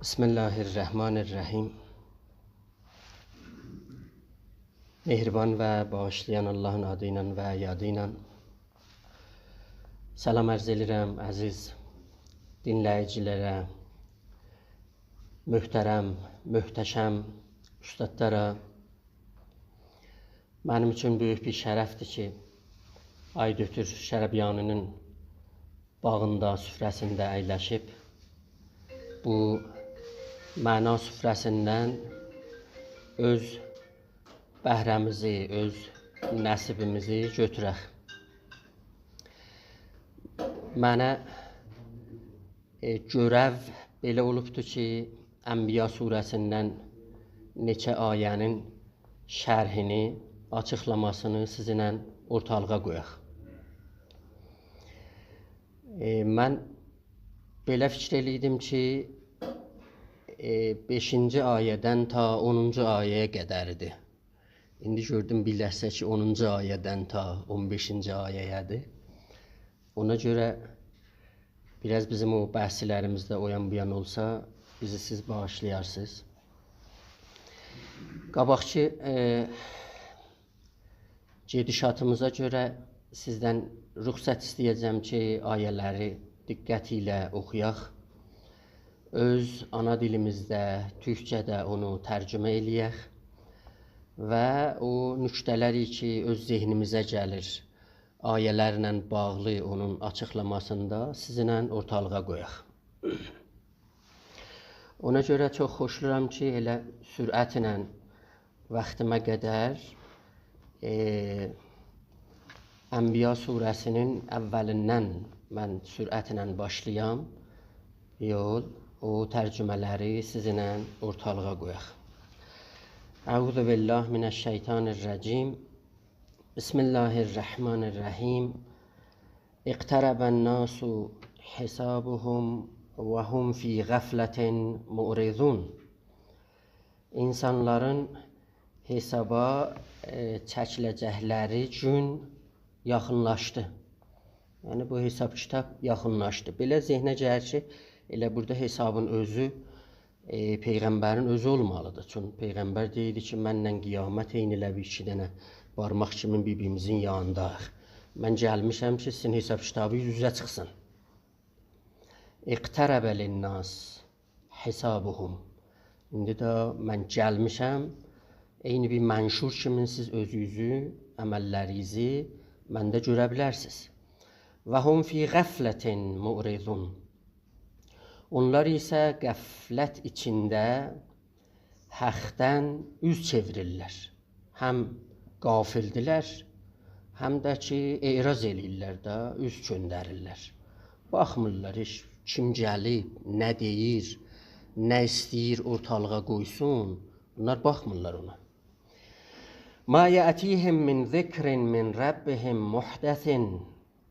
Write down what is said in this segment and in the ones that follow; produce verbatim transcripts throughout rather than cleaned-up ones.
بسم الله الرحمن الرحیم. مهربان و باغیشلایان آللاهین آدی ایله و یادی ایله. سلام عرض ائدیرم عزیز دینله‌ییجی‌لره، محترم، محتشم اوستادلارا. منیم اوچون بؤیوک بیر شرفدیر کی، آقای دکتر شربیانی‌نین باغیندا، سفره‌سینده اَیلشیب بو معنا سفره‌سیندن اؤز بهره‌میزی، اؤز نصیبیمیزی گؤتورک. منه ائ، گؤرَو بئله اولوبدور کی، انبیا سوره‌سیندن نئچه آیه‌نین شرحینی، آچیقلاماسینی سیزینله اورتالیغا قویاق. ائ، من بئله فیکیر ائله‌ییردیم کی، ائ، بئشینجی آیه‌دن تا اونونجو آیه‌یه قدر ایدی. ایندی گؤردوم بیر لحظه کی، اونونجو آیه‌دن تا اون بئشینجی آیه‌یه‌دیر. اونا گؤره بیر آز بیزیم او بحثلریمیز ده او یان بو یان اولسا، بیزی سیز باغیشلایارسینیز. قاباقکی، ائ، گئدیشاتیمیزا گؤره سیزدن رخصت ایسته‌یه‌جم کی، آیه‌لری دقت ایله اوخویاق. اؤز آنا دیلیمیزده، تورکجه‌ده اونو ترجمه ائله‌یک و او نکته‌لری کی، اؤز ذهنیمیزه گلیر، آیه‌لرله باغلی اونون آچیقلاماسیندا سیزینله اورتالیغا قویاق. اونا گؤره چوخ خوشلورام کی، ائله سرعتله واختیما قدر، ائ، انبیا سوره‌سی‌نین اوّلیندن من سرعتله باشلایام. یول، او ترجمه‌لری سیزینله اورتالیغا قویاق. أعوذ بالله من الشیطان الرجیم. بسم الله الرحمن الرحیم. اقترب الناس حسابهم وهم فی غفلة معرضون. اینسانلارین حسابا، ائ، چکیله‌جکلری گون یاخینلاشدی. یعنی، بو حساب کیتاب یاخینلاشدی. بئله ذهنه گلیر کی، ائله بورادا حسابین اؤزو، ائ، پیغمبرین اؤزو اولمالیدیر. چون پیغمبر دئییردی کی، منله قیامت عینی ائله بیر ایکی دنه بارماق کیمی بیر-بیریمیزین یانینداییق. من گلمیشم کی، سیزین حساب کیتابینیز اوز-اوزه چیخسین. اقترب للناس حسابهم. ایندی ده من گلمیشم، عینی بیر منشور کیمی سیز اؤزونوزو، عمللرینیزی منده گؤره بیلرسینیز. وهم فی غفلة معرضون. اونلار ایسه غفلت ایچینده حقدن اوز چئویریرلر. هم غافلدیلر، هم ده کی، اعراض ائله‌ییرلر ده، اوز چؤندریرلر. باخمیرلار هئچ کیم گلیب، نه دئییر، نه ایسته‌ییر اورتالیغا قویسون. بونلار باخمیرلار اونا. ما یأتیهم من ذکر من ربهم محدث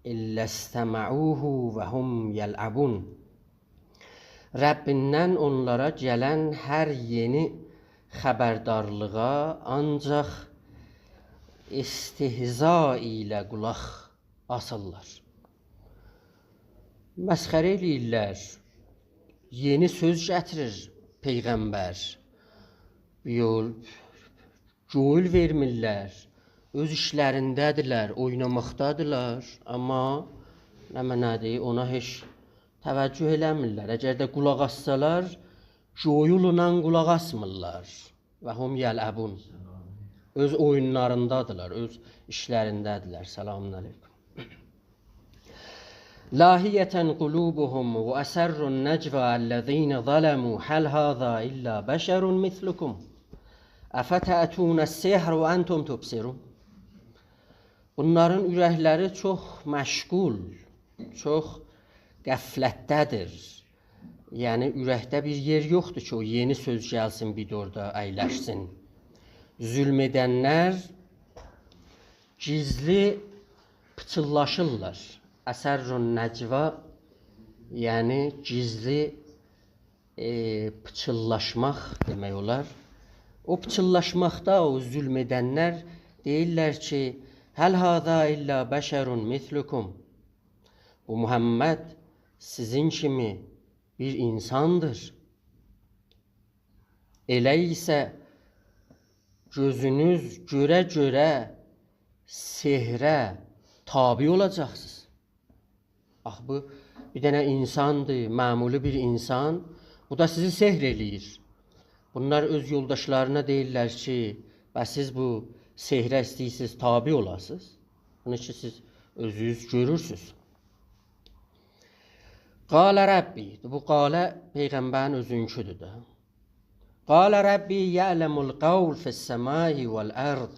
إلا استمعوه وهم یلعبون. ربّیندن اونلارا گلن هر یئنی خبردارلیغا آنجاق استهزا ایله قولاق آسیرلار. مسخره ائله‌ییرلر. یئنی سؤز گتیریر پیغمبر. یول گؤیول وئرمیرلر. اؤز ایشلرینده‌دیرلر، اویناماقدادیرلار، آمما نمنه‌دیر، اونا هئچ توجه ائله‌میرلر. اگر ده قولاق آسسالار، گؤیوللا قولاق آسمیرلار. وهم یلعبون. اؤز اویونلاریندادیرلار، اؤز ایشلرینده‌دیرلر. سلام علیکم. لاهیة قلوبهم وأسروا النجوى الذين ظلموا هل هذا إلا بشر مثلكم أفتأتون السحر وأنتم تبصرون. بونلارین اورکلری چوخ مشغول، چوخ غفلتده‌دیر. یعنی، اورکده بیر یئر یوخدور کی، او یئنی سؤز گلسین، بیر ده اورادا اَیلشسین. ظلم ائدنلر گیزلی پیچیللاشیرلار. أسروا النجوى، یعنی گیزلی، ائ، پیچیللاشماق دئمک اولار. او پیچیللاشماقدا او ظلم ائدنلر دئییرلر کی، «هل هذا إلا بشر مثلكم.» بو محمد سیزین کیمی بیر اینساندیر. ائله ایسه گؤزونوز گؤره-گؤره سحره تابع اولاجاقسینیز. آخی بو بیر دنه اینساندیر، معمولی بیر اینسان. بو دا سیزی سحر ائله‌ییر. بونلار اؤز یولداشلارینا دئییرلر کی، «بس سیز بو سحره ایسته‌ییرسینیز تابع اولاسینیز؟ بونو کی سیز اؤزونوز گؤرورسونوز.» قال ربی، بو قال پیغمبرین اؤزونکودور ده. قال ربی یعلم القول فی السماء والارض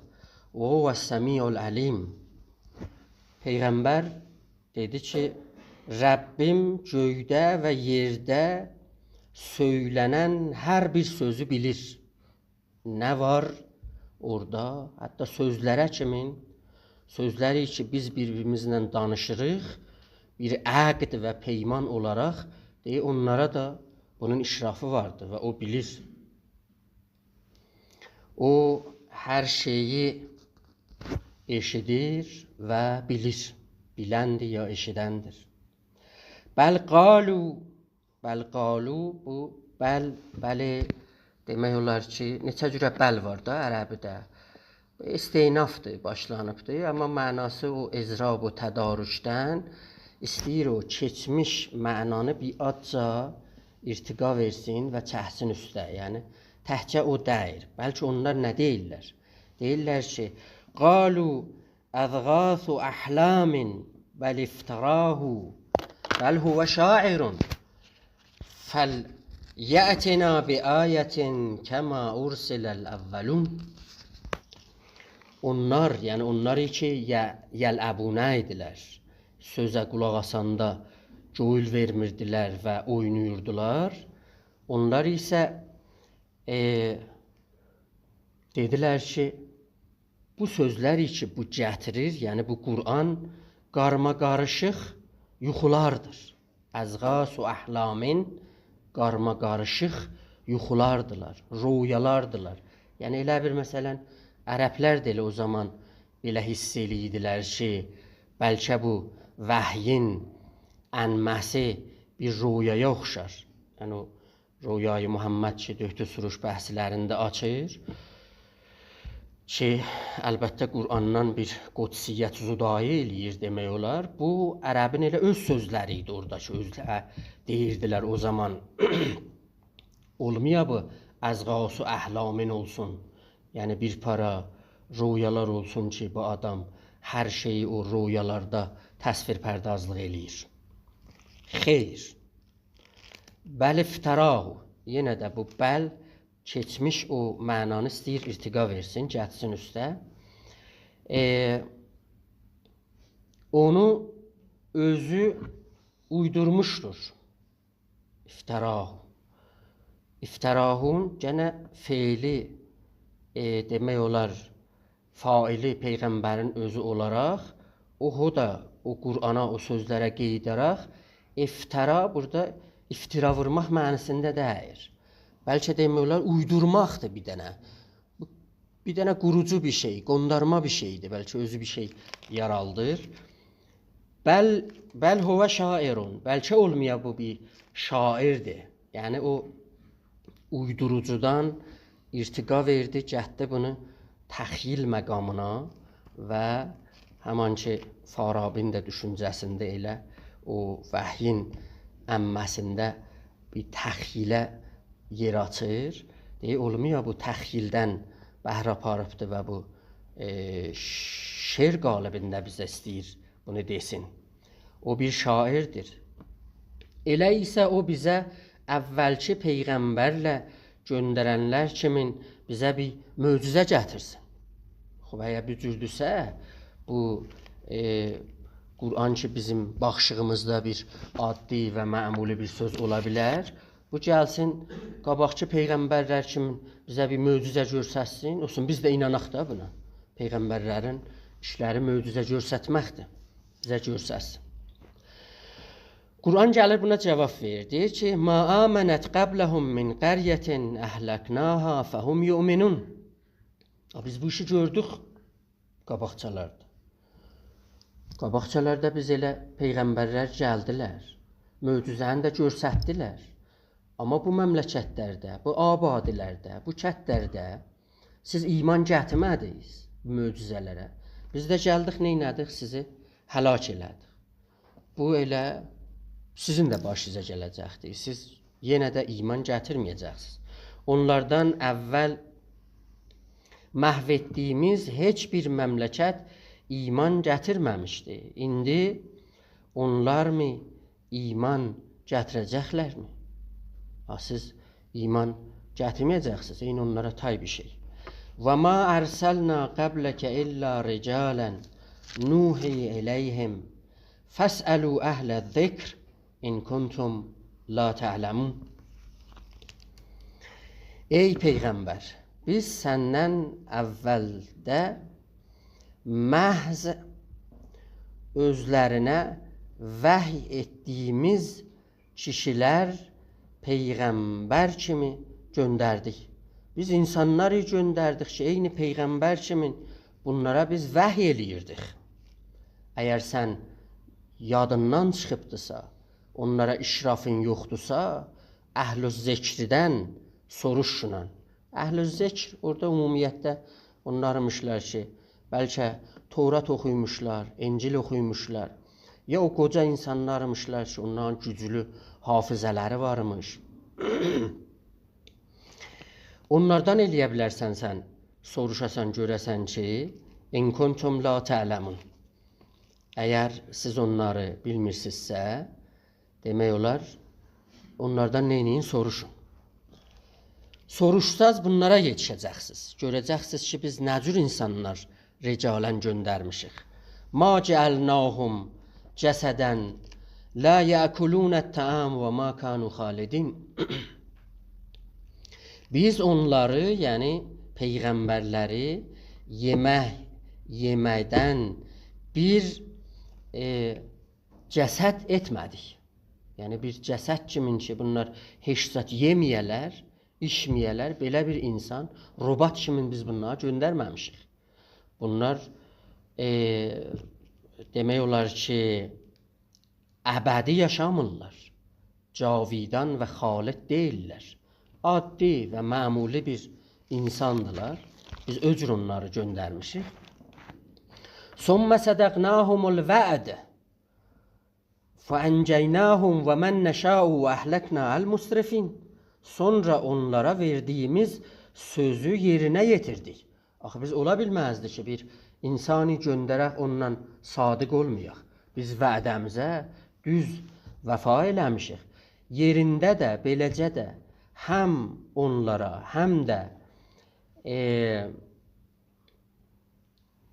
وهو السمیع العلیم. پیغمبر دئدی کی، «ربّیم گؤیده و یئرده سؤیله‌نن هر بیر سؤزو بیلیر.» نه وار اورادا؟ حتی سؤزلره کیمین، سؤزلری کی بیز بیر-بیریمیزله دانیشیریق، بیر عقد و پیمان اولاراق، دئییر، اونلارا دا بونون اشرافی واردیر و او بیلیر. او هر شئیی ائشیدیر و بیلیر. بیلندیر یا ائشیدندیر. بل قالوا، بل قالوا، بو بل، بلی، دئمک اولار کی، نئچه جوره بل وار دا عربیده. استئنافدیر، باشلانیبدیر، آمما معناسی او اضراب و تدارکدن ایسته‌ییر او کئچمیش معنانی بیر آزجا ارتقا وئرسین و چکسین اوسته. یعنی، تکجه او دئییل. بلکه اونلار نه دئییرلر؟ دئییرلر کی، قالوا اضغاث احلام بل افتراه بل هو شاعر فلیأتنا بآیة کما ارسل الاولون. اونلار، یعنی اونلار کی، ی-، یلعبون ایدیلر، سؤزه قولاق آساندا گؤیول وئرمیردیلر و اویناییردیلار. اونلار ایسه، ائ، دئدیلر کی، بو سؤزلر کی، بو گتیریر، یعنی بو قرآن قارماقاریشیق یوخولاردیر. اضغاث احلام، قارماقاریشیق یوخولاردیلار، رؤیالاردیلار. یعنی ائله بیر، مثلا، عربلر ده ائله او زامان بئله حس ائله‌ییردیلر کی، بلکه بو وحیین انمه‌سی بیر رؤیایا اوخشار. یعنی او رؤیای محمد کی، دکتر سروش بحثلرینده آچیر کی، البته، قرآندان بیر قدسیت زدایی ائله‌ییر دئمک اولار. بو، عربین ائله اؤز سؤزلری ایدی اورادا کی، اؤزلری دئییردیلر او زامان. اولمایا بو اضغاث احلام اولسون، یعنی بیر پارا رؤیالار اولسون کی، بو آدام هر شئیی او رؤیالاردا تصویرپردازلیق ائله‌ییر. خیر. بل افتراه. یئنه ده بو بل کئچمیش او معنانی ایسته‌ییر ارتقا وئرسین، گتیرسین اوسته. ائ، اونو اؤزو اویدورموشدور. افتراه. افتراهون گئنه فعلی، ائ، دئمک اولار، فاعلی پیغمبرین اؤزو اولاراق، او، او دا او قرآنا، او سؤزلره قاییداراق، افترا بورادا افترا وورماق معناسیندا دئییل. بلکه دئمک اولار، اویدورماقدیر بیر دنه. بیر دنه قوروجو بیر شئی، قوندارما بیر شئیدیر. بلکه اؤزو بیر شئی یارادیر. بل، بل هو شاعر. بلکه اولمایا بو بیر شاعردیر. یعنی او اویدوروجودان ارتقا وئردی، گتدی بونو تخییل مقامینا و همان کی، فارابی‌نین ده دوشونجه‌سینده ائله او وحیین انمه‌سینده بیر تخییله یئر آچیر. دئییر، اولمایا بو تخییلدن بهره آپاریبدی و بو، ائ، شعر قالبینده بیزه ایسته‌ییر بونو دئسین. او بیر شاعردیر. ائله ایسه او بیزه اولکی پیغمبرله گؤندرنلر کیمین بیزه بیر معجزه گتیرسین. خوب، اگر بو جوردورسه، بو، ائ، قرآن کی، بیزیم باخیشیغیمیزدا بیر عادی و معمولی بیر سؤز اولا بیلر، بو گلسین، قاباقکی پیغمبرلر کیمی بیزه بیر معجزه گؤرستسین، اولسون، بیز ده ایناناق دا بونا. پیغمبرلرین ایشلری معجزه گؤرستمکدیر. بیزه گؤرستسین. قرآن گلیر بونا جواب وئریر. دئییر کی، «ما آمنت قبلهم من قریة أهلکناها فهم یؤمنون.» آ، بیز بو ایشی گؤردوک قاباقجالاردا. قاباقجالاردا بیز ائله پیغمبرلر گلدیلر. معجزه‌نی ده گؤرستدیلر. آمما بو مملکتلرده، بو آبادی‌لرده، بو کندلرده سیز ایمان گتیرمه‌دینیز بو معجزه‌لره. بیز ده گلدیک، نئینه‌دیک؟ سیزی هلاک ائله‌دیک. بو ائله سیزین ده باشینیزا گله‌جکدیر. سیز یئنه ده ایمان گتیرمه‌یه‌جکسینیز. اونلاردان اول محو ائتدیییمیز هئچ بیر مملکت ایمان گتیرمه‌میشدی. ایندی اونلارمی ایمان گتیره‌جکلرمی؟ ها، سیز ایمان گتیرمه‌یه‌جکسینیز. عینی اونلارا تای بیر شئی. «و ما ارسلنا قبلک الا رجالا نوحی الیهم فاسألوا اهل الذکر ان کنتم لا تعلمون.» ای پیغمبر، بیز سندن اولده محض اؤزلرینه وحی ائتدیییمیز کیشیلر، پیغمبر کیمی گؤندردیک. بیز اینسانلاری گؤندردیک کی، عینی پیغمبر کیمی بونلارا بیز وحی ائله‌ییردیک. اگر سن یادیندان چیخیبدیسا، اونلارا اشرافین یوخدورسا، اهل ذکردن سوروشونان. اهل ذکر اورادا عمومیتده اونلارمیشلار کی، بلکه تورات اوخویموشلار، انجیل اوخویموشلار. یا او قوجا اینسانلارمیشلار کی، اونلارین گوجلو حافظه‌لری وارمیش. اونلاردان ائلیه بیلرسن سن سوروشاسان، گؤره‌سن کی، «ان کنتم لا تعلمون». اگر سیز اونلاری بیلمیرسینیزسه، دئمک اولار، اونلاردان نئینه‌یین؟ سوروشون. سوروشساز بونلارا یئتیشه‌جکسینیز. گؤره‌جکسینیز کی، بیز نه جور اینسانلار رجالا گؤندرمیشیک. «ما جعلناهم جسدا لا یأکلون الطعام و ما کانوا خالدین.» بیز اونلاری، یعنی پیغمبرلری یئمک یئمکدن بیر، ائ، جسد ائتمه‌دیک. یعنی بیر جسد کیمین کی، بونلار هئچ زاد یئمه‌یه‌لر، ایچمه‌یه‌لر، بئله بیر اینسان، روبات کیمین بیز بونلاری گؤندرمه‌میشیک. بونلار، ائ، دئمک اولار کی، ابدی یاشامیرلار. جاویدان و خالد دئییللر. عادی و معمولی بیر اینساندیلار. بیز او جور اونلاری گؤندرمیشیک. «ثم صدقناهم الوعد فأنجیناهم و من نشاء و اهلکنا المسرفین.» سونرا اونلارا وئردیییمیز سؤزو یئرینه یئتیردیک. آخی بیز اولا بیلمزدی کی، بیر اینسانی گؤندرک، اونونلا صادق اولمایاق. بیز وعده‌میزه دوز وفا ائله‌میشیک. یئرینده ده، بئله‌جه ده هم اونلارا، هم ده، ائ،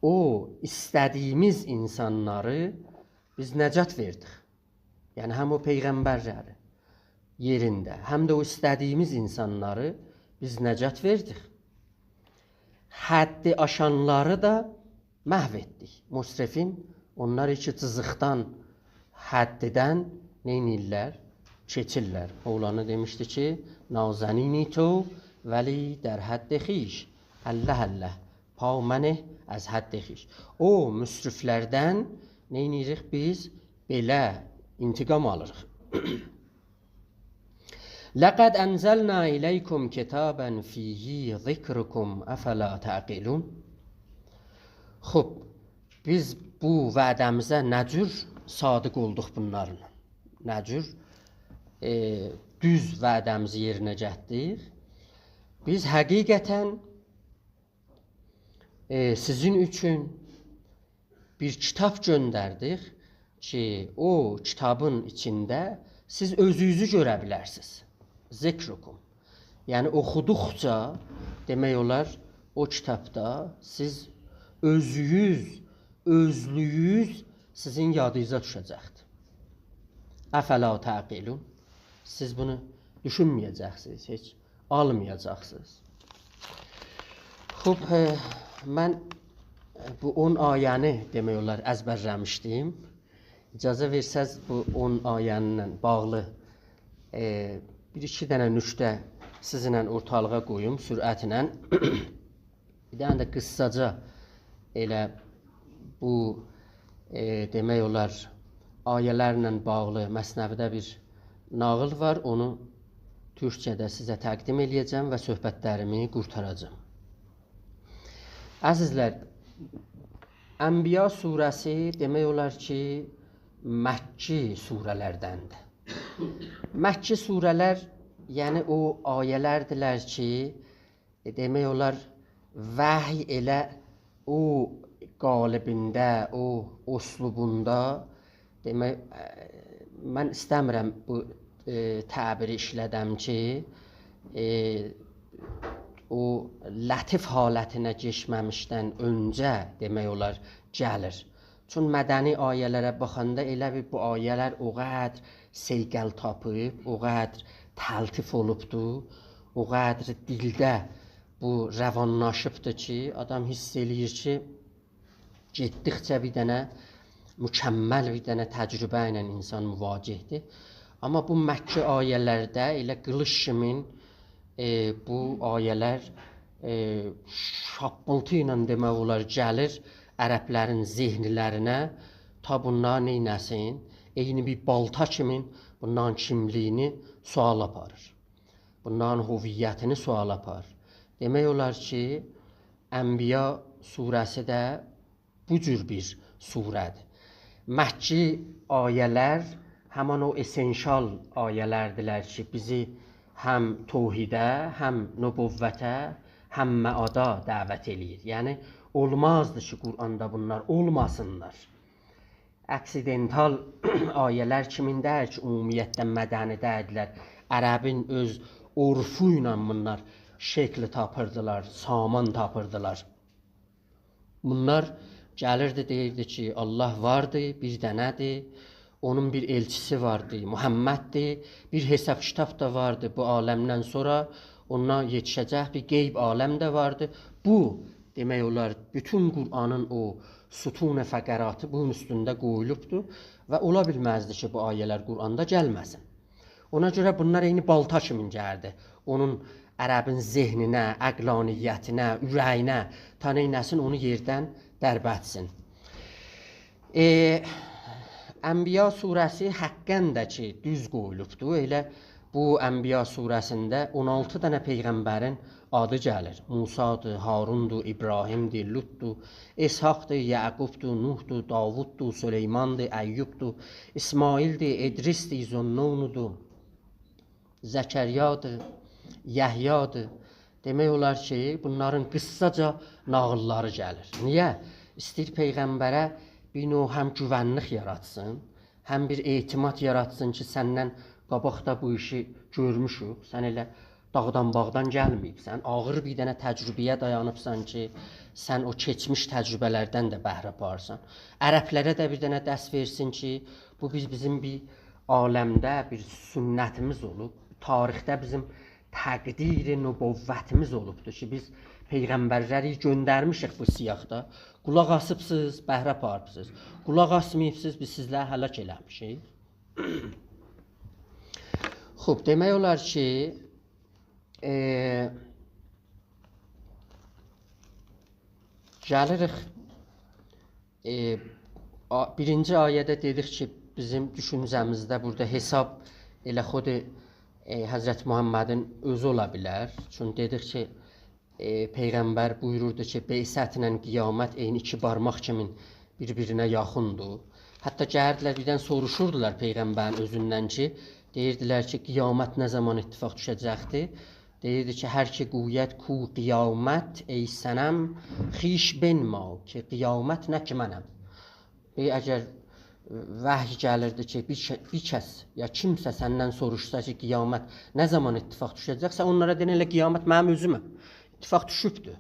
او ایسته‌دیییمیز اینسانلاری بیز نجات وئردیک. یعنی، هم او پیغمبرلری یئرینده، هم ده او ایسته‌دیییمیز اینسانلاری بیز نجات وئردیک. حدی آشانلاری دا محو ائتدیک. مسرفین، اونلار کی، جیزیقدان، حددن نئینیرلر؟ کئچیرلر. مولانا دئمیشدی کی، «نازنینی تو ولی در حد خویش، الله الله، پا منه از حد خویش.» او مسرفلردن نئینیریک بیز؟ بئله انتقام آلیریق. «لقد انزلنا الیکم کتابا فیه ذکرکم افلا تعقلون.» خوب، بیز بو وعده‌میزه نه جور صادق اولدوق بونلارلا؟ نه جور، ائ، دوز وعده‌میزی یئرینه گتیردیک؟ بیز حقیقتاً، ائ، سیزین اوچون بیر کیتاب گؤندردیک کی، او کیتابین ایچینده سیز اؤزونوزو گؤره بیلرسینیز. ذکرکم. یعنی، اوخودوقجا، دئمک اولار، او کیتابدا سیز اؤزونوز، اؤزلویونوز سیزین یادینیزا دوشه‌جکدیر. افلا تعقلون. سیز بونو دوشونمه‌یه‌جکسینیز، هئچ آلمایاجاقسینیز. خوب، ائ، من بو اون آیه‌نی، دئمک اولار، ازبرله‌میشدیم. اجازه وئرسز، بو اون آیه‌نینله باغلی، ائ، بیر ایکی دنه نکته سیزینله اورتالیغا قویوم سرعتله. بیر دنه ده قیسساجا ائله بو، ائ، دئمک اولار، آیه‌لرله باغلی مثنوی‌ده بیر ناغیل وار، اونو تورکجه‌ده سیزه تقدیم ائله‌یه‌جم و صحبتلریمی قورتاراجاغام. عزیزلر، انبیا سوره‌سی دئمک اولار کی، مکی سوره‌لردندیر. مکی سوره‌لر، یعنی او آیه‌لردیلر کی، ائ، دئمک اولار، وحی ائله او قالبینده، او اسلوبوندا، دئمک، ائ، من ایسته‌میرم بو، ائ، تعبیری ایشله‌دم کی، ائ، او لطیف حالتینه کئچمه‌میشدن اؤنجه، دئمک اولار، گلیر. چون مدنی آیه‌لره باخاندا ائله بیل بو آیه‌لر او قدر صیقل تاپیب، او قدر تلطیف اولوبدو، او قدر دیلده بو روانلاشیبدی کی، آدام حس ائله‌ییر کی، گئتدیکجه بیر دنه مکمل بیر دنه تجربه ایله انسان مواجه‌دیر. آمما بو مکی آیه‌لرده ائله قیلیش کیمین، ائ، بو آیه‌لر، ائ، شاپپیلتی ایله دئمک اولار گلیر عربلرین ذهنلرینه، تا بونلار نئینه‌سین؟ عینی بیر بالتا کیمین بونلارین کیملیگینی سؤالا آپاریر. بونلارین هویتینی سؤالا آپاریر. دئمک اولار کی، انبیا سوره‌سی ده بو جور بیر سوره‌دیر. مکی آیه‌لر همان او اسنشیال آیه‌لردیلر کی، بیزی هم توحیده، هم نبوته، هم معادا دعوت ائله‌ییر. یعنی، اولمازدی کی، قرآندا بونلار اولماسینلار. اکسیدنتال آیه‌لر کیمین دئییل کی، عمومیتله مدنی دئییلدیلر. عربین اؤز عرفو ایله بونلار شکل تاپیردیلار، سامان تاپیردیلار. بونلار گلیردی، دئییردی کی، الله واردی، بیر دنه‌دیر، اونون بیر ائلچیسی واردی، محمددیر، بیر حساب کیتاب دا واردی، بو عالمدن سونرا اونا یئتیشه‌جک بیر غیب عالم ده واردی. بو، دئمک اولار، بوتون قرآنین او ستون فقراتی بونون اوستونده قویولوبدور و اولا بیلمزدی کی، بو آیه‌لر قرآندا گلمه‌سین. اونا گؤره بونلار عینی بالتا کیمین گلدی. اونون عربین ذهنینه، عقلانیتینه، اوره‌یینه، تا نئینه‌سین، اونو یئردن دربدسین. ائ، انبیا سوره‌سی حقاً ده کی، دوز قویولوبدور. ائله بو انبیا سوره‌سینده اون آلتی دنه پیغمبرین آدی گلیر. موسی‌دیر، هاروندور، ابراهیم‌دیر، لوط‌دور، اسحاق‌دیر، یعقوب‌دور، نوح‌دور، داووددور، سلیمان‌دیر، ایوب‌دور، اسماعیل‌دیر، ادریس‌دیر، ذوالنون‌دور، زکریادیر، یحیی‌دیر. دئمک اولار کی، بونلارین قیسساجا ناغیللاری گلیر. نییه؟ ایسته‌ییر پیغمبره بیر نوع هم گوونلیک یاراتسین، هم بیر اعتماد یاراتسین کی، سندن قاباق دا بو ایشی گؤرموشوک. سن ائله داغدان باغدان گلمه‌ییبسن. آغیر بیر دنه تجربه‌یه دایانیبسان کی، سن او کئچمیش تجربه‌لردن ده بهره آپارسان. عربلره ده بیر دنه درس وئرسین کی، بو بیز، بیزیم بیر عالمده بیر سنتیمیز اولوب، تاریخده بیزیم تقدیر نبوتیمیز اولوبدور کی، بیز پیغمبرلری گؤندرمیشیک بو سیاقدا. قولاق آسیبسینیز، بهره آپاریبسینیز. قولاق آسماییبسینیز، بیز سیزلری هلاک ائله‌میشیک. خوب، دئمک اولار کی، ائ، گلیریک، ائ، آ-، بیرینجی آیه‌ده دئدیک کی، بیزیم دوشونجه‌میزده بورادا حساب ائله خود، ائ، حضرت محمدین اؤزو اولا بیلر. چون دئدیک کی، ائ، پیغمبر بویوروردو کی، بعثتله قیامت عینی ایکی بارماق کیمین بیر-بیرینه یاخیندیر. حتی گلیردیلر، بیردن سوروشوردولار پیغمبرین اؤزوندن کی، دئییردیلر کی، قیامت نه زامان اتفاق دوشه‌جکدیر؟ دئییردی کی، «هر که گوید کو قیامت، ای صنم، خویش بنما که قیامت نه که منم.» ائ، اگر وحی گلیردی کی، بیر ش-، بیر کس یا کیمسه سندن سوروشسا کی، قیامت نه زامان اتفاق دوشه‌جک، سن اونلارا دئنه، «ائله قیامت منیم اؤزومم. اتفاق دوشوبدور.»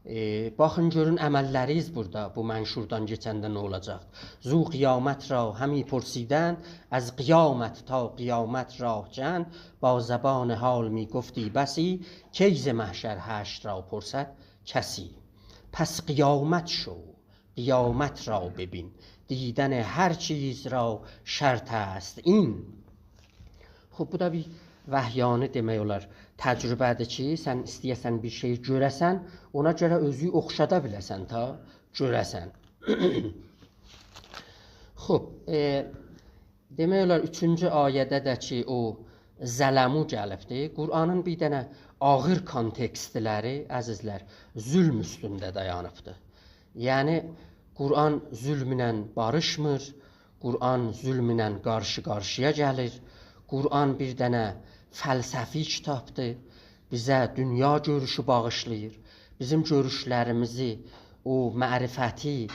ائ، باخین گؤرون عمللرینیز بورادا، بو منشوردان کئچنده نه اولاجاق؟ «زو قیامت را همی پرسیدند، از قیامت تا قیامت راه چند، با زبان حال می‌گفتی بسی، کی ز محشر حشر را پرسد کسی. پس قیامت شو، قیامت را ببین، دیدن هر چیز را شرط است این.» خوب، بو دا بیر وحیانی، دئمک اولار، تجربه‌دیر کی، سن ایسته‌یه‌سن بیر شئیی گؤره‌سن، اونا گؤره اؤزووو اوخشادا بیله‌سن تا گؤره‌سن. خوب، ائ، دئمک اولار، اوچونجو آیه‌ده ده کی، او ظلموا گلیبدی. قرآنین بیر دنه آغیر کانتکستلری، عزیزلر، ظلم اوستونده دایانیبدی. یعنی، قرآن ظلمله باریشمیر، قرآن ظلمله قارشی-قارشییا گلیر. قرآن بیر دنه فلسفی کیتابدیر. بیزه دونیا گؤروشو باغیشلاییر. بیزیم گؤروشلریمیزی او معرفتی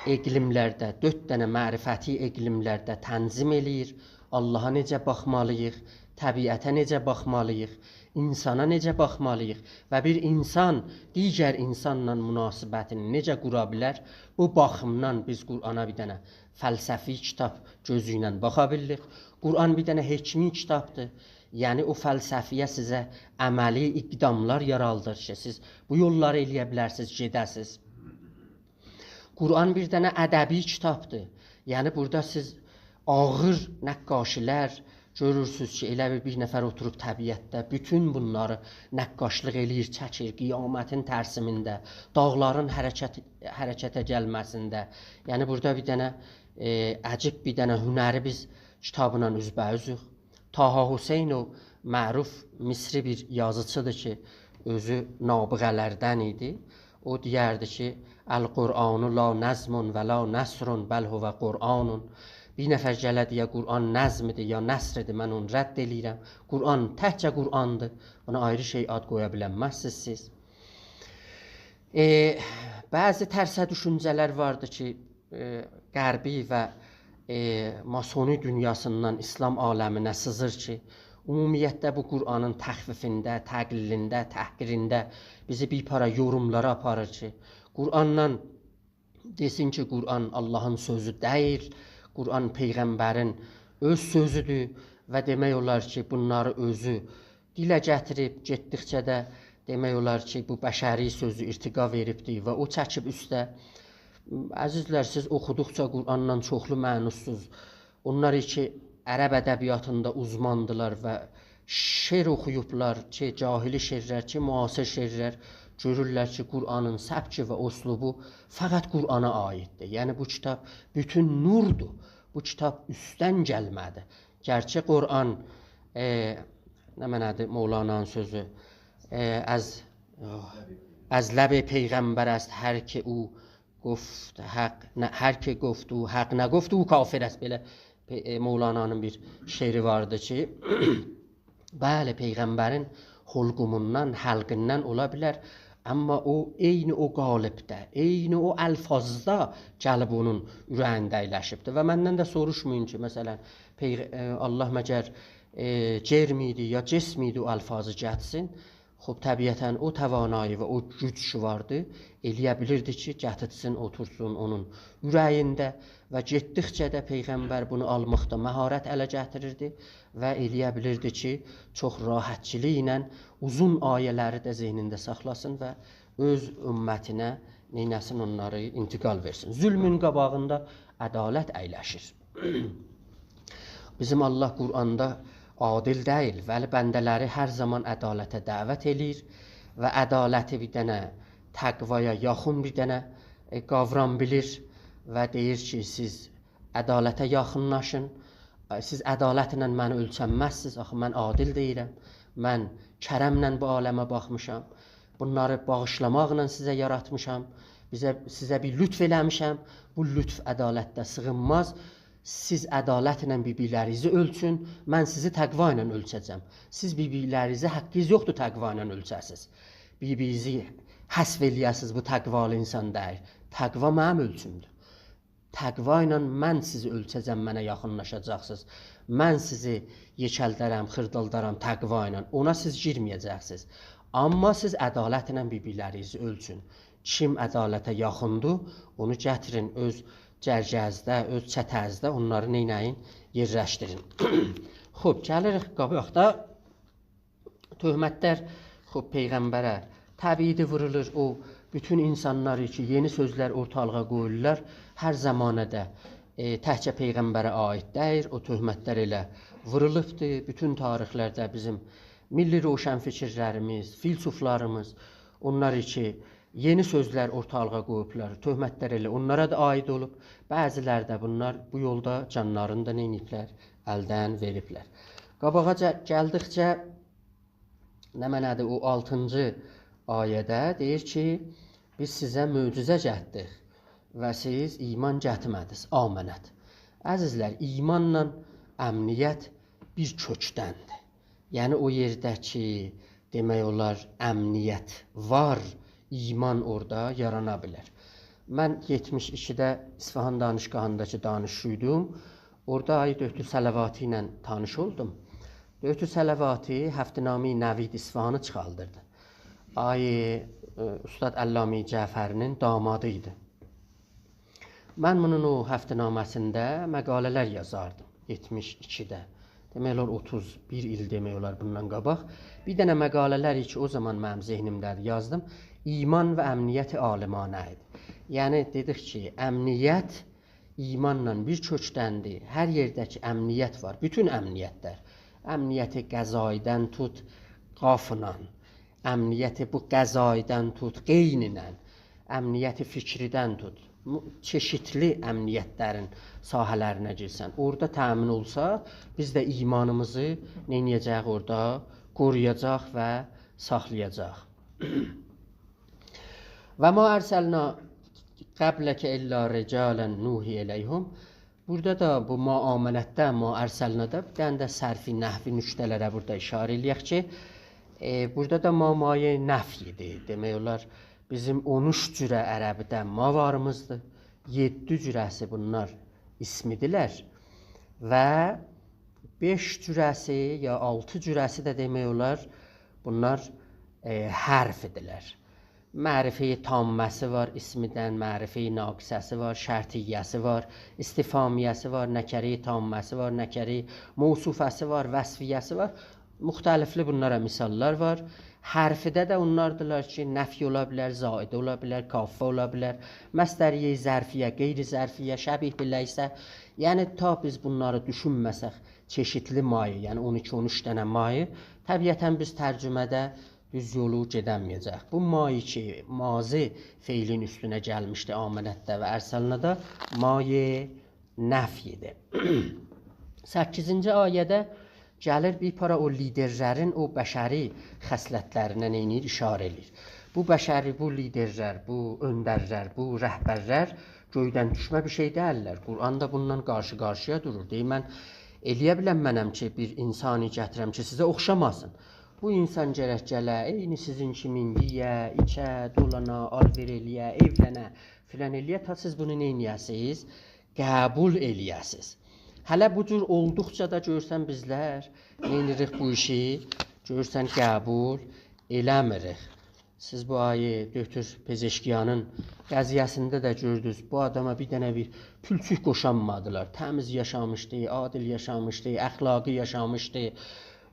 اقلیملرده، دؤرد دنه معرفتی اقلیملرده تنظیم ائله‌ییر. آللاها نئجه باخمالی‌ییق، طبیعته نئجه باخمالی‌ییق، اینسانا نئجه باخمالی‌ییق و بیر اینسان دیگر اینسانلا مناسبتینی نئجه قورا بیلر؟ بو باخیمدان بیز قرآنا بیر دنه فلسفی کیتاب گؤزو ایله باخا بیلیریک. قرآن بیر دنه حکمی کیتابدیر. یعنی او فلسفه‌یه سیزه عملی اقداملار یارادیر کی، سیز بو یوللاری ائلیه بیلرسینیز، گئده‌سیز. قرآن بیر دنه ادبی کیتابدیر. یعنی بورادا سیز آغیر نقاشی‌لر گؤرورسونوز کی، ائله بیر، بیر نفر اوتوروب طبیعتده بوتون بونلاری نقاشلیق ائله‌ییر، چکیر، قیامتین ترسیمینده، داغلارین حرکت، حرکته گلمه‌سینده. یعنی بورادا بیر دنه، ائ، عجیب بیر دنه هنری بیز کیتابلا اوزبه‌اوزوک. طه حسینوف معروف مصری بیر یازیچیدیر کی، اؤزو نابغه‌لردن ایدی. او دئیردی کی، «القرآن لا نظم ولا نثر، بل هو قرآن.» بیر نفر گله دئیه، «قرآن نظمدیر، یا نثردیر»، من اونو رد ائله‌ییرم. قرآن تکجه قرآندیر. بونا آیری شئی آد قویا بیلنمزسینیز سیز. ائ، بعضی ترسه دوشونجه‌لر واردیر کی، ائ، غربی و، ائ، ماسونی دونیاسیندان ایسلام عالمینه سیزیر کی، عمومیتله بو قرآنین تخفیفینده، تقلیلینده، تحقیرینده بیزی بیر پارا یوروملارا آپاریر کی، قرآندان دئسین کی، قرآن آللاهین سؤزو دئییل، قرآن پیغمبرین اؤز سؤزودور و دئمک اولار کی، بونلاری اؤزو دیله گتیریب، گئتدیکجه ده دئمک اولار کی، بو بشری سؤزو ارتقا وئریبدیر و او چکیب اوسته. عزیزلر، سیز اوخودوقجا قرآندان چوخلو معنوسوز، اونلار کی، عرب ادبیاتیندا اوزماندیلار و شعر اوخویوبلار کی، جاهلی شعرلر کی، معاصر شعرلر، گؤرورلر کی، قرآنین سبکی و اسلوبو فقط قرآنا عایددیر. یعنی، بو کیتاب بوتون نوردور. بو کیتاب اوستدن گلمه‌دیر. گرچه قرآن، ائ، نمنه‌دیر مولانانین سؤزو؟ ائ، «از، از لب پیغمبر است هر که او گفت حق، نه، هر که گفت او حق نگفت، او کافر است.» بئله پی-، ائ، مولانانین بیر شعری واردی کی، بلی، پیغمبرین حلقوموندان، حلقیندن اولا بیلر، اما او عینی او قالبده، عینی او الفاظدا گلیب اونون اوره‌یینده اَیلشیبدیر. و مندن ده سوروشمایین کی، مثلا، پیغ-، ائ، آللاه مگر، ائ، جرم ایدی یا جسم ایدی او الفاظی گتیرسین؟ خوب، طبیعتا او توانایی و او گوج کی واردی، ائلیه بیلیردی کی، گتیرسین، اوتورسون اونون اوره‌یینده و گئتدیکجه ده پیغمبر بونو آلماقدا مهارت اله گتیریردی و ائلیه بیلیردی کی، چوخ راحتچیلیغی ایله اوزون آیه‌لری ده ذهنینده ساخلاسین و اؤز امتینه نئینه‌سین، اونلاری انتقال وئرسین. ظلمون قاباغیندا عدالت اَیلشیر. بیزیم آللاه قرآندا عادل دئییل، ولی بنده‌لری هر زامان عدالته دعوت ائله‌ییر و عدالتی بیر دنه تقوایا یاخین بیر دنه، ائ، قاورام بیلیر و دئییر کی، سیز عدالته یاخینلاشین، ائ، سیز عدالتله منی اؤلچنمزسینیز، آخی من عادل دئییرم، من کرمله بو عالمه باخمیشام، بونلاری باغیشلاماقلا سیزه یاراتمیشام، بیزه، سیزه بیر لطف ائله‌میشم، بو لطف عدالتده سیغینماز، سیز عدالتله بیر-بیرلرینیزی اؤلچون، من سیزی تقوا ایله اؤلچه‌جم. سیز بیر-بیرلرینیزی، حقینیز یوخدور تقوا ایله اؤلچه‌سیز. بیر-بیرینیزی حذف ائلیه‌سیز، بو تقوالی اینسان دئییل. تقوا منیم اؤلچومدور. تقوا ایله من سیزی اؤلچه‌جم، منه یاخینلاشاجاقسینیز. من سیزی یئکلدرم، خیردالدارام تقوا ایله. اونا سیز گیرمه‌یه‌جکسینیز. اما سیز عدالتله بیر-بیرلرینیزی اؤلچون. کیم عدالته یاخیندیر، اونو گتیرین اؤز جرگه‌زده، اؤز چته‌زده، اونلاری نئینه‌یین؟ یئرلشدیرین. خوب، گلیریک قاباقدا. تهمتلر، خوب، پیغمبره تبعیدی وورولور. او، بوتون اینسانلار کی، یئنی سؤزلر اورتالیغا قویورلار، هر زمانه ده، ائ، تکجه پیغمبره عایید دئییل، او تهمتلر ائله وورولوبدور. بوتون تاریخلرده بیزیم میللی روشنفکرلریمیز، فیلسوفلاریمیز، اونلار کی، یئنی سؤزلر اورتالیغا قویوبلار، تهمتلر ائله اونلارا دا عایید اولوب. بعضیلری ده بونلار بو یولدا جانلارینی دا نئینییبلر؟ الدن وئریبلر. قاباغا گه-، گلدیکجه، نمنه‌دیر، او آلتینجی آیه‌ده دئییر کی، «بیز سیزه معجزه گتدیک و سیز ایمان گتیرمه‌دینیز.» آمنت. عزیزلر، ایمانلا امنیت بیر کؤکدندیر. یعنی او یئرده کی، دئمک اولار، امنیت وار، ایمان اورادا یارانا بیلر. من یئتمیش ایکیده اصفهان دانشگاهیندا کی دانشجویدوم، اورادا آقای دکتر صلواتی ایله تانیش اولدوم. دکتر صلواتی هفته‌نامه‌ی نوید اصفهانی چیخاردیردی. آقای، ائ، اوستاد علامه جعفری‌نین دامادی ایدی. من بونون او هفته‌نامه‌سینده مقاله‌لر یازاردیم، یئتمیش ایکیده. دئمک اولار، اوتوز بیر ایل دئمک اولار بوندان قاباق. بیر دنه مقاله‌لر کی، او زامان منیم ذهنیمده‌دیر، یازدیم. ایمان و امنیت عالمانه ایدی. یعنی، دئدیک کی، امنیت ایمانلا بیر کؤکدندیر. هر یئرده کی امنیت وار، بوتون امنیت‌لر، امنیت غذایی‌دن توت قافلا، امنیت بو غذایی‌دن توت غین‌له، امنیت فکری‌دن توت، مو-، چئشیتلی امنیت‌لرین ساحه‌لرینه گیرسن، اورادا تأمین اولسا، بیز ده ایمانیمیزی نئینیه‌جه‌ییک اورادا؟ قورویاجاق و ساخلایاجاق. «و ما ارسلنا قبلک الا رجالا نوحی الیهم.» بورادا دا بو «ما آمنت‌ده»، «ما ارسلنا»دا بیر دنه ده صرفی، نحوی نکته‌لره بورادا اشاره ائله‌یک کی، ائ، بورادا دا «ما» مای نفی‌دیر. دئمک اولار، بیزیم اون اوچ جوره عربی‌ده «ما» واریمیزدیر. یئددی جوره‌سی بونلار اسمی‌دیرلر و بئش جوره‌سی یا آلتی جوره‌سی ده، دئمک اولار، بونلار، ائ، حرف‌دیرلر. معرفه‌ی تامه‌سی وار اسمی‌دن، معرفه‌ی ناقصه‌سی وار، شرطیه‌سی وار، استفهامیه‌سی وار، نکره‌ی تامه‌سی وار، نکره‌ی موصوفه‌سی وار، وصفیه‌سی وار. مختلفلی بونلارا مثال‌لار وار. حرفی‌ده ده اونلاردیلار کی، نفی اولا بیلر، زائده اولا بیلر، کافه اولا بیلر، مصدریه ظرفیه، غیر ظرفیه، شبیه بلیس. یعنی، تا بیز بونلاری دوشونمه‌سک، چئشیتلی «ما»ی، یعنی اون ایکی، اون اوچ دنه «ما»ی، طبیعتاً بیز ترجمه‌ده دوز یولو گئده‌مه‌یه‌جک. بو «ما»ی کی، ماضی فعلین اوستونه گلمیشدی «آمنت‌ده» و «ارسلنا»دا، «مای نفی‌دیر.» سککیزینجی آیه‌ده گلیر بیر پارا او لیدرلرین او بشری خصلت‌لرینه نئینیر؟ اشاره ائله‌ییر. بو بشری، بو لیدرلر، بو اؤندرلر، بو رهبرلر گؤیدن دوشمه بیر شئی دئییللر. قرآن دا بونونلا قارشی-قارشییا دورور. دئییر، من ائلیه بیلنمه‌نم کی، بیر انسانی گتیرم کی، سیزه اوخشاماسین. بو انسان گرک گله، عینی سیزین کیمین یئیه، ایچه، دولانا، آل‌وئر ائلیه، ائولنه، فلان ائلیه، تا سیز بونو نئینیه‌سیز؟ قبول ائلیه‌سیز. هله بو جور اولدوقجا دا گؤرسن بیزلر نئینیریک بو ایشی؟ گؤرسن قبول ائله‌میریک. سیز بو آقای دکتر پزشکیانین قضیه‌سینده ده گؤردونوز. بو آداما بیر دنه بیر پولچوک قوشانمادیلار. تمیز یاشامیشدی، عادل یاشامیشدی، اخلاقی یاشامیشدی،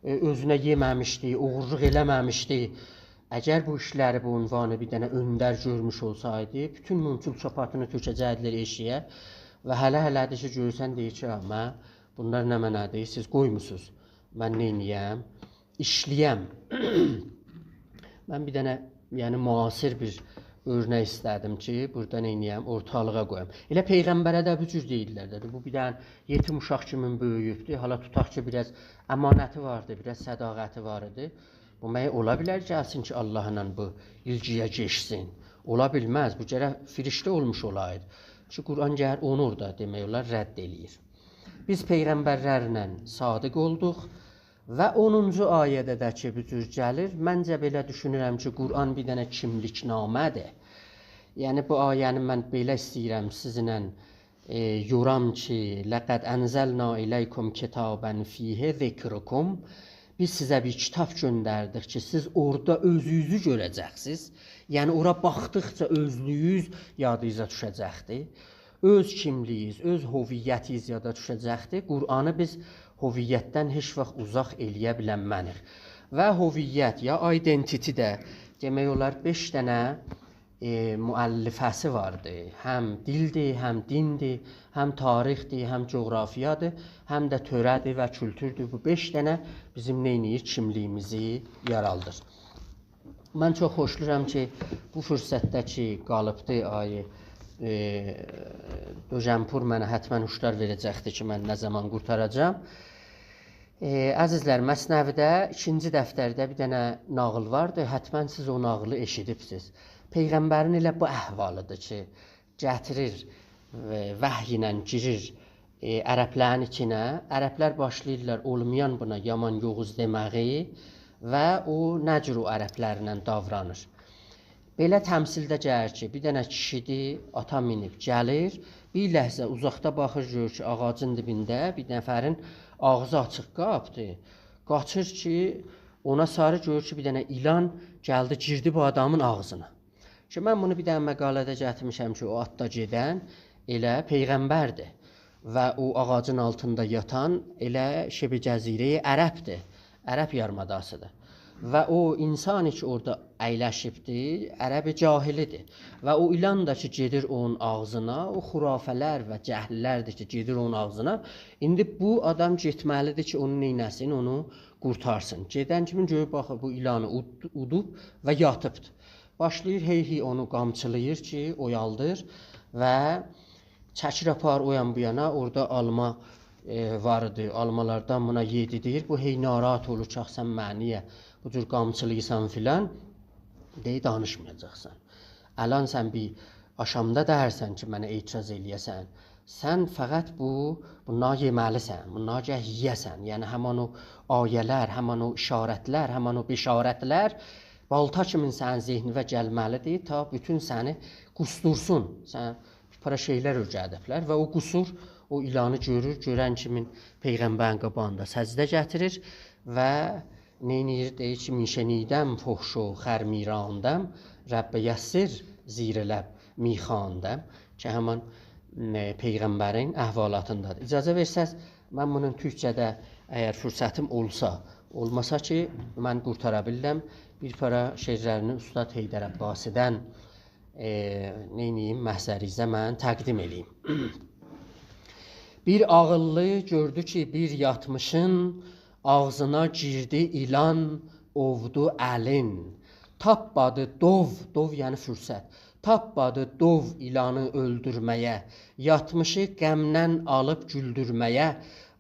ائ، اؤزونه یئمه‌میشدی، اوغورلوق ائله‌مه‌میشدی. اگر بو ایشلری به عنوان بیر دنه اؤندر گؤرموش اولسایدی، بوتون مونچول چاپاتینی تؤکه‌جکدیلر ائشیگه و هله-هله‌دیر کی، گؤرسن دئییر کی، «آ، من، بونلار نمنه‌دیر، سیز قویموسونوز من نئینیه‌م؟» ایشله‌یم. من بیر دنه، یعنی، معاصر بیر اؤرنک ایسته‌دیم کی، بورادا نئینیه‌م، اورتالیغا قویوم. ائله پیغمبره ده بو جور دئییرلر، دئدی. بو بیر دنه یئتیم اوشاق کیمین بؤیویوبدور. حالا توتاق کی، بیر آز امانتی واردی، بیر آز صداقتی وار ایدی. بو مگه اولا بیلر گلسین کی، آللاهلا بو ایلگییه گئچسین؟ اولا بیلمز. بو گرک فرشته اولموش اولایدی. کی، قرآن گلیر اونو اورادا، دئمک اولار، رد ائله‌ییر. بیز پیغمبرلرله صادق اولدوق و اونونجو آیه‌ده ده کی، بو جور گلیر. منجه، بئله دوشونورم کی، قرآن بیر دنه کیملیکنامه‌دیر. یعنی، بو آیه‌نی من بئله ایسته‌ییرم سیزینله، ائ، یورام کی، «لقد انزلنا الیکم کتابا فیه ذکرکم.» بیز سیزه بیر کیتاب گؤندردیک کی، سیز اورادا اؤزونوزو گؤره‌جکسینیز. یعنی، اورا باخدیقجا اؤزلویوز یادینیزا دوشه‌جکدیر. اؤز کیملیگینیز، اؤز هویتینیز یادا دوشه‌جکدیر. قرآنی بیز هویتدن هئچ واخت اوزاق ائلیه بیلنمه‌نیک. و هویت یا identity ده، دئمک اولار، بئش دنه، ائ، مؤلفه‌سی واردی. هم دیلدیر، هم دیندیر، هم تاریخدیر، هم جغرافیادیر، هم ده تؤره‌دیر و کولتوردور. بو بئش دنه بیزیم نئینیر؟ کیملیگیمیزی یارالدیر. من چوخ خوشلاییرام کی، بو فرصتده کی، قالیبدی، آقای، ائ، دوژن‌پور منه حتماً هشدار وئره‌جکدیر کی، من نه زامان قورتاراجاغام. ائ، عزیزلر، مثنوی‌ده ایکینجی دفترده بیر دنه ناغیل واردی. حتماً سیز او ناغیلی ائشیدیبسیز. پیغمبرین ائله بو احوالیدیر کی، گتیریر، ائ، وحی ایله گیریر، ائ، عربلرین ایچینه. عربلر باشلاییرلار اولمایان بونا یامان یوووز دئمه‌یه و او نه جور او عربلرله داورانیر. بئله تمثیلده گلیر کی، بیر دنه کیشیدیر، آتا مینیب گلیر، بیر لحظه اوزاقدا باخیر، گؤرور کی، آغاجین دیبینده بیر نفرین آغزی آچیق قالیبدیر. قاچیر کی، اونا ساری، گؤرور کی، بیر دنه ایلان گلدی، گیردی بو آدامین آغزینا. کی، من بونو بیر دنه مقاله‌ده گتیرمیشم کی، او آتدا گئدن ائله پیغمبردیر. و او آغاجین آلتیندا یاتان ائله شبه جزیره عربدیر. عرب یاریم‌آداسیدیر. و او انسان کی، اورادا اَیلشیبدی، عرب جاهلیدیر. و او ایلان دا کی، گئدیر اونون آغزینا، او خرافه‌لر و جهل‌لردیر کی، گئدیر اونون آغزینا. ایندی بو آدام گئتمه‌لیدیر کی، اونو نئینه‌سین، اونو قورتارسین. گئدن کیمی گؤرور، باخیر، بو ایلانی اود-، اودوب و یاتیبدیر. باشلاییر هئی هئی اونو قامچیلاییر کی، اویالدیر و چکیر آپاریر او یان بو یانا، اورادا آلما، ائ، وار ایدی، آلمالاردان بونا یئدیردیر. بو هئی ناراحت اولور کی، «آخی سن منی نییه بو جور قامچیلاییرسان؟» فلان. دئییر، «دانیشمایاجاقسان. الان سن بیر آشامدا دئییرسن کی، منه اعتراض ائله‌یه‌سن. سن فقط بو، بوندان یئمه‌لیسن، بوندان گرک یئیه‌سن.» یعنی، همان او آیه‌لر، همان او اشارت‌لر، همان او بشارت‌لر بالتا کیمین سنین ذهنیوه گلمه‌لیدیر، تا بوتون سنی قوسدورسون. سن بیر پارا شئی‌لر اؤیره‌دیبلر و او قوسور، او ایلانی گؤرور، گؤرن کیمین پیغمبرین قاباغیندا سجده گتیریر و نئینیر؟ دئییر کی، «می‌شنیدم فحش و خر می‌راندم، رب یسر زیر لب می‌خواندم.» کی، همان، م، پیغمبرین احوالاتیندادیر. اجازه وئرسز، من بونون تورکجه‌ده، اگر فرصتیم اولسا، اولماسا کی، من قورتارا بیلرم، بیر پارا شعرلرینی اوستاد حیدر عباسی‌دن، ائ، نئینیییم، محضریزه من تقدیم ائله‌ییم. بیر عاغیللی گؤردو کی، بیر یاتمیشین آغزینا گیردی ایلان، اوودو الین. تاپمادی دوو، دوو یعنی فرصت، تاپمادی دوو ایلانی اؤلدورمه‌یه، یاتمیشی غمدن آلیب گولدورمه‌یه.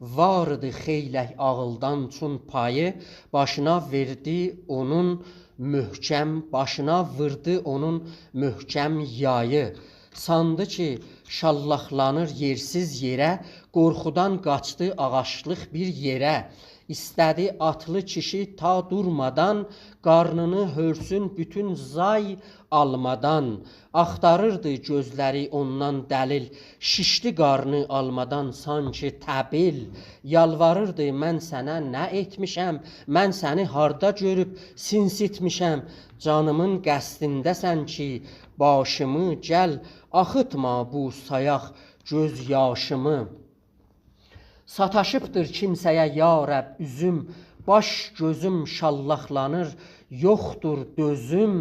واریدی خئیلک عاغیلدان چون پایی، باشینا وئردی اونون محکم، باشینا ووردو اونون محکم یایی. ساندی کی، شاللاقلانیر یئرسیز یئره، قورخودان قاچدی آغاجلیق بیر یئره. ایسته‌دی آتلی کیشی تا دورمادان، قارنینی هؤرسون بوتون زای آلمادان. آختاریردی گؤزلری اوندان دلیل، شیشدی قارنی آلمادان سانکی طبیل. یالواریردی: «من سنه نه ائتمیشم؟ من سنی هاردا گؤروب سینسیتمیشم؟ جانیمین قصدینده‌سن کی، باشیمی، گل، آخیتما بو سایاق گؤز یاشیمی.» ساتاشیبدیر کیمسه‌یه یا رب اوزوم، باش گؤزوم شاللاقلانیر، یوخدور دؤزوم.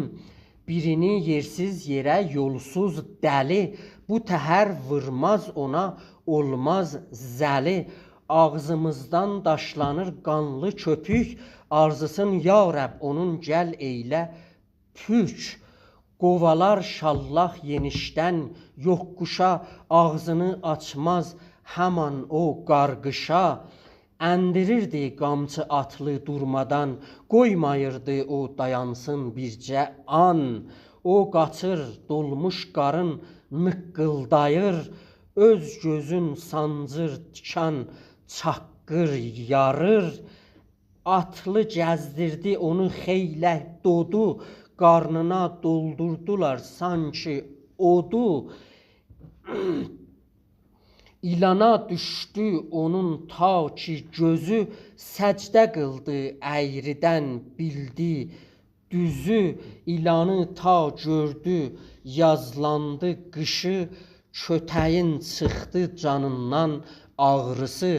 بیرینی یئرسیز یئره یولسوز دلی، بو تهر وورماز اونا، اولماز زلی. آغزیمیزدان داشلانیر قانلی کؤپوک، آرزیسین یا رب اونون گل ائیله پوک. قووالار شاللاق یئنیشدن یوققوشا، آغزینی آچماز همان او قارغیشا. اندیریردی قامچی آتلی دورمادان، قویماییردی او دایانسین بیرجه آن. او قاچیر، دولموش قارین نیققیلداییر، اؤز گؤزون سانجیر تیکان چاققیر، یاریر. آتلی گزدیردی اونو خئیلک دودو، قارنینا دولدوردولار سانکی اودو. ایلانا دوشدو اونون تا کی گؤزو، سجده قیلدی اَیریدن، بیلدی دوزو. ایلانی تا گؤردو، یازلاندی قیشی، کؤتگین چیخدی جانیندان آغریسی.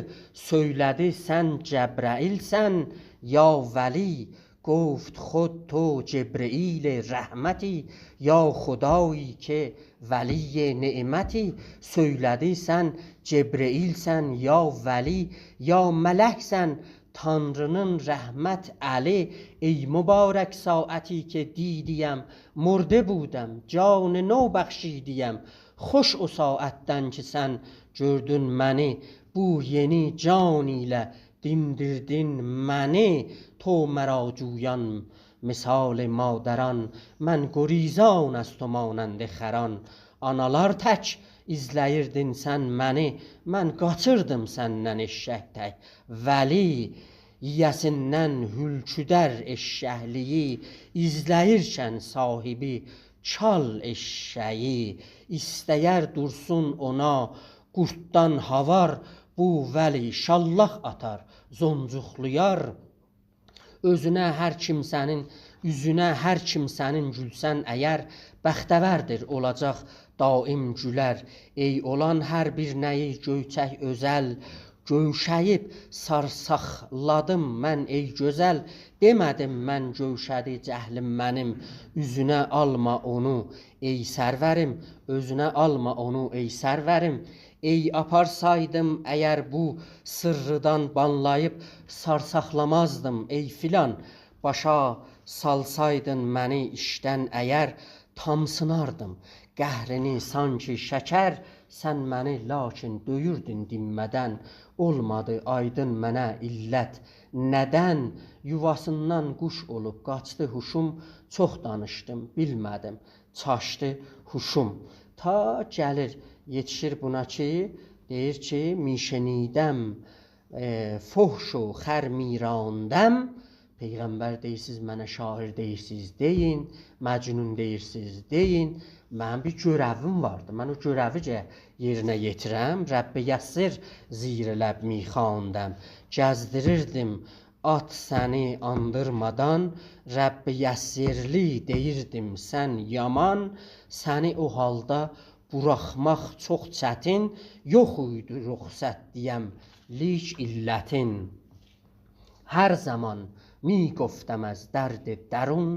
سؤیله‌دی: «سن جبرئیل‌سن یا ولی؟» گفت: «خود تو جبرئیل رحمتی، یا خدایی که ولی نعمتی.» سؤیله‌دی: «سن جبرئیل‌سن یا ولی، یا ملک‌سن، تانرینین رحمت الی. ای مبارک ساعتی که دیدیم، مرده بودم، جان نو بخشیدیم. خوش او ساعتدن کی سن گؤردون منی، بو یئنی جان ایله دیمدیردین منی، تو مرا جویان مثال مادران. من گریزان از تو مانند خران. آنالار تک ایزله‌ییردین سن منی، من قاچیردیم سندن ائششک تک. ولی ییه‌سیندن هولکودر ائششکلیگی، ایزله‌ییرکن صاحیبی چال ائششه‌یی. ایسته‌یر دورسون اونا قورددان هاوار، بو ولی شاللاق آتار، زونجوقلایار. اؤزونه هر کیمسه‌نین، اوزونه هر کیمسه‌نین گولسن اگر، بختوردیر، اولاجاق دائم گولر. ای اولان هر بیر نه‌یی گؤیچک اؤزل، گؤوشه‌ییب سارساقلادیم من، ای گؤزل. دئمه‌دیم من گؤوشه‌دی جهلیم منیم، اوزونه آلما اونو، ای سروریم، اؤزونه آلما اونو، ای سروریم. ای آپارسایدیم اگر بو سیرّیدان بانلاییب، سارساقلامازدیم، ای فلان. باشا سالسایدین منی ایشدن اگر، تامسیناردیم قهرینی سانکی شکر. سن منی لاکین دؤیوردون دینمه‌دن، اولمادی آیدین منه علت ندن. یوواسیندان قوش اولوب قاچدی هوشوم، چوخ دانیشدیم، بیلمه‌دیم، چاشدی هوشوم. تا گلیر، یئتیشیر بونا کی، دئییر کی، می‌شنیدم، ائ، فحش و خر می‌راندم. پیغمبر دئییر، سیز منه شاعر دئییرسیز، دئیین، مجنون دئییرسیز، دئیین. منیم بیر گؤره‌ویم واردی. من او گؤره‌وی گرک یئرینه یئتیرم. رب یسّر زیر لب می‌خواندم. گزدیریردیم آت سنی آندیرمادان، رب یسّرلی دئییردیم سن یامان، سنی او حالدا بوراخماق چوخ چتین، یوخ ایدی رخصت دئیم لیک علتین. هر زمان می‌گفتم از درد درون،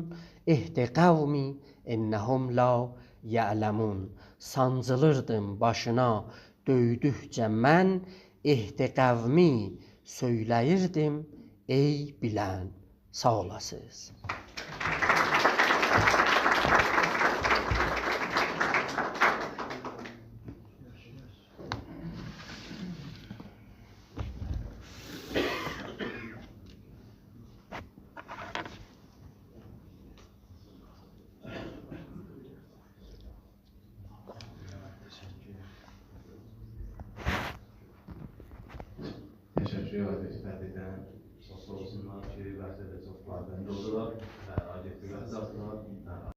اهد قومی انهم لا یعلمون. سانجیلیردیم باشینا دؤیدوکجه من، اهد قومی سؤیله‌ییردیم، ای بیلن. ساغ اولاسینیز. تشکر ائدیریک، تبریکدن. ساغ اولسونلار کی، بحثده چوخ فایدالی اولدولار. و آقای دکتر،